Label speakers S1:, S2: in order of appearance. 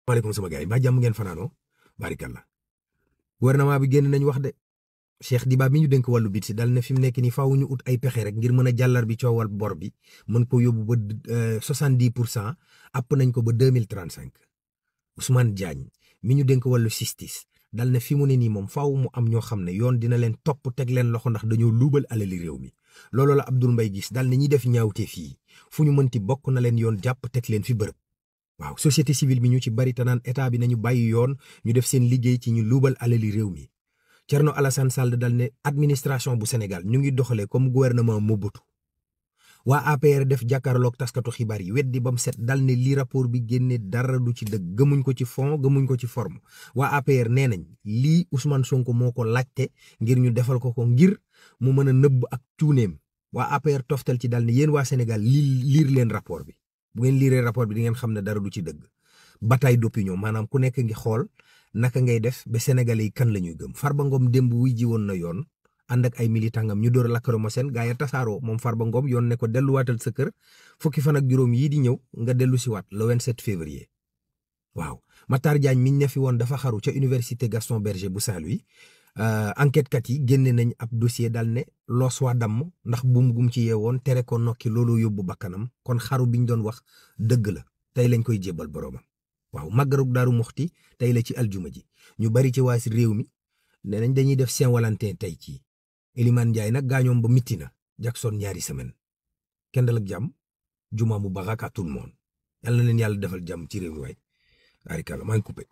S1: maaleykum sama gars yi mbaa jàmm ngeen fanaanoo barikalla gouvernement bi génn nañ wax de Cheikh Diba mi ñu dénk wàllu bit si dal na fi mu nekk nii faaw ñu ut ay pexe rek ngir mën a jàllar bi coowal bor bi mën ko yóbbu ba 70% àpp nañ ko ba 2035 Ousmane Diagne mi ñu dénk wàllu justice dal na fi mu ne nii moom faaw mu am ñoo xam ne yoon dina leen topp teg leen loxo ndax dañoo luubal alali réew mi loolu la Abdoul Mbaye gis dal na ñi def ñaawte fii fu ñu mënti bokk na leen yoon jàpp teg leen fi bërëb. waaw société civile bi ñu ci bari te naan état bi nañu bàyyi yoon ñu def seen liggéey ci ñu luubal alali réew mi Thierno Alassane Sall dal ne administration bu Sénégal ñu ngi doxalee comme gouvernement Mobutu waa APR def jàkkaarloog taskatu xibaar yi weddi ba mu set dal ne lii rapport bi génne dara du ci dëgg gëmuñ ko ci fond gëmuñ ko ci forme waa APR nee nañ lii Ousmane Sonko moo ko laajte ngir ñu defal ko ngir mu mën a nëbb ak cuuneem waa APR toftal ci dal ne yéen waa Sénégal liir leen rapport bi. bu ngeen liiree rapport bi di ngeen xam ne dara du ci dëgg bataille d'opinion maanaam ku nekk ngi xool naka ngay def ba sénégalais yi kan la ñuy gëm Farba Ngom démb wuy ji woon na yoon ànd ak ay militangam ñu door lacrymogène gaa ya tasaaroo moom Farba Ngom yoon ne ko delluwaatal sa kër fukki fan ak juróom yii di ñëw nga dellu si waat le 27 février. waaw Matar Diagne miñ ne fi woon dafa xaru ca université Gaston Berger bu Saint-Louis enquête kat yi génne nañ ab dossier dal ne loos waa damm ndax buum gum ci yeewoon tere ko nokki loolu yóbbu bakkanam kon xaru biñ doon wax dëgg la tey lañ koy jébbal boroomam. waaw màggarug Daaru Muxti tey la ci aljuma ji ñu bari ci waa si réew mi nee nañ dañuy def Saint-Valentin tey ci Elimane Ndiaye nag gaañoom ba mitti na Jackson ñaari semaine kenn dal ak jàmm juma mu baax à tout le monde yàlla na leen yàlla defal jàmm ci réew mi waay arikala maa ngi coupé